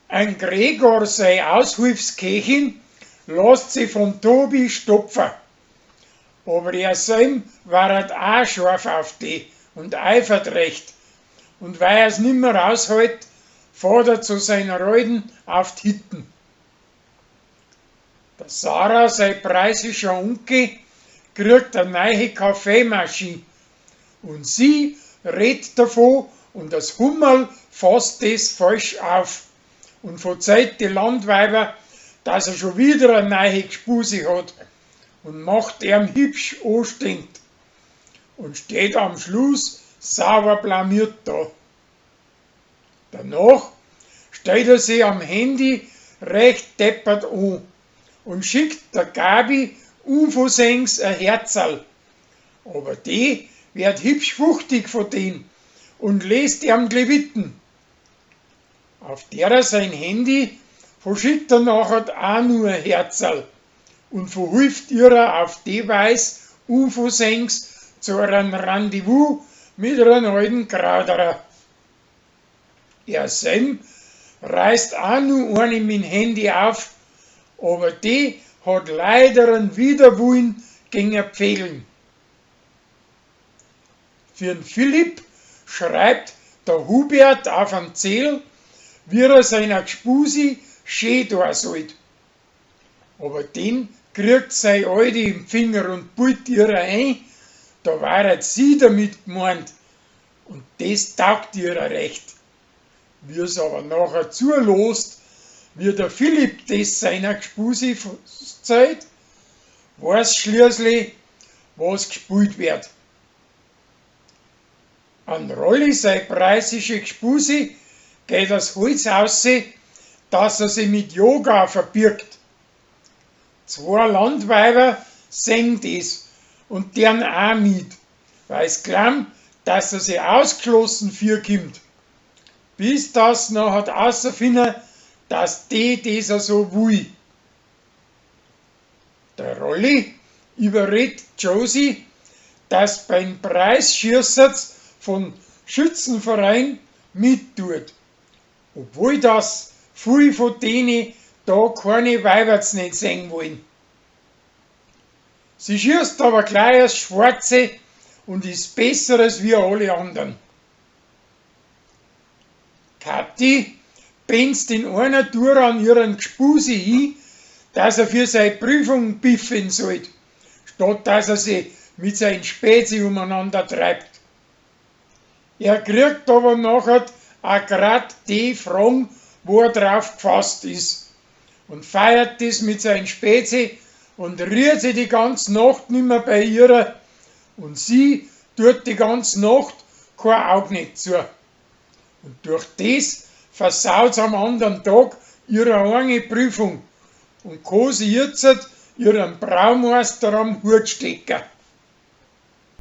An Gregor sei Aushilfsköchin lasst si vom Tobi stopfa. Aber er selb waret aa scharf auf die und eifert recht, und weil er's nimmer aushalt, fahrt er zu seiner Alten auf d'Hütt'n. Der Sarah sei preußischer Onkel kriegt a neie Kaffeemaschin und sie redt davon und das Hummerl fasst des falsch auf und verzeiht die Landweiber, dass er schon wieder a neie Gspusi hat und macht eam hübsch anstinkt und steht am Schluss sauber blamiert da. Danach stellt er si am Handy recht deppert an und schickt der Gabi unversehens a Herzerl. Aber die werd hübsch fuchtig von dem und lässt eam glewitten. Auf derer sein Handy verschickt er nachher aa nur a Herzerl und verhilft ihrer auf die Weis unversehens zu einem Rendezvous mit einem alten Krauderer. Er selb reißt aa nu eine mit'm Handy auf, aber die hat leider einen Widerwillen gegen Pfägeln. Für'n Philipp schreibt der Hubert auf am Zettel, wie er seiner Gspusi schee da sollt. Aber den kriegt sei Alte im Finger und pult ihrer ein, da waret sie damit gmeint und des taugt ihrer recht. Wie's aber nachher zulost, wie der Philipp des seiner Gspusi zählt, weiß schließlich, was gspielt wird. An Rolli sei preußische Gspusi geht das Holz ausse, dass er si mit Yoga verbirgt. Zwei Landweiber sehn des und dern aa mit, weil's glaubn, dass er si ausgschlossen vürkimmt. Bis dass nachher außerfinden, dass die des so wull. Der Rolli überredt Josie, dass beim Preisschießerz von Schützenverein mittut, obwohl das viel von denen da keine Weiberts nicht sehen wollen. Sie schießt aber gleich als Schwarze und ist besseres wie alle anderen. Kathi benzt in einer Tour an ihren Gspusi hin, dass er für seine Prüfung biffen sollt, statt dass er sie mit seinen Spätzi umeinander treibt. Er kriegt aber nachher auch grad die Fragen, wo er drauf gefasst ist und feiert das mit seinen Spätzi und rührt sich die ganze Nacht nimmer bei ihrer und sie tut die ganze Nacht kein Auge nicht zu. Und durch das versaut's am anderen Tag ihre eigene Prüfung und kann sie jetzt ihren Braumeister am Hut stecken.